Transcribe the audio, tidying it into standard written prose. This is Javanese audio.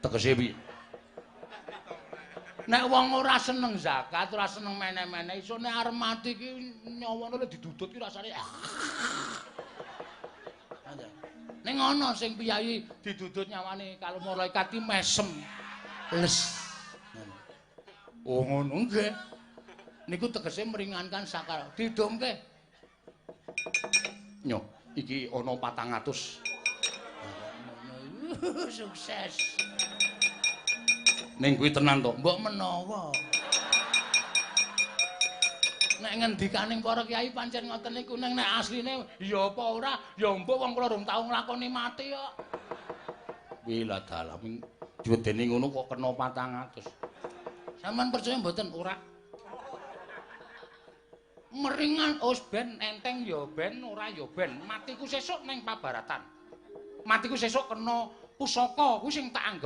Tegese piye? Nek wong ora seneng zakat, ora seneng meneh-meneh, iso nek arep mati ki nyawane didudut ki rasane. Ning ana sing piyayi didudut nyawane kalau malaikat ki mesem. Les. Oh ngono nggih. Niku tegese meringankan sakar. Didumke. Nyo, iki ana 400. Sukses. Ning kuwi tenan to, mbok menawa. Nek ngendikaning para kiai pancen ngoten niku, ning nek asline ya apa ora, ya mbok wong kula rung tau nglakoni mati kok. Wila dalam diwedeni ngono kok kena 400. Sampeyan percaya mboten? Ora. Meringan os ben enteng ya ben ora ya ben, matiku sesuk ning pabaratan. Matiku sesuk kena pusaka kuwi sing tak anggep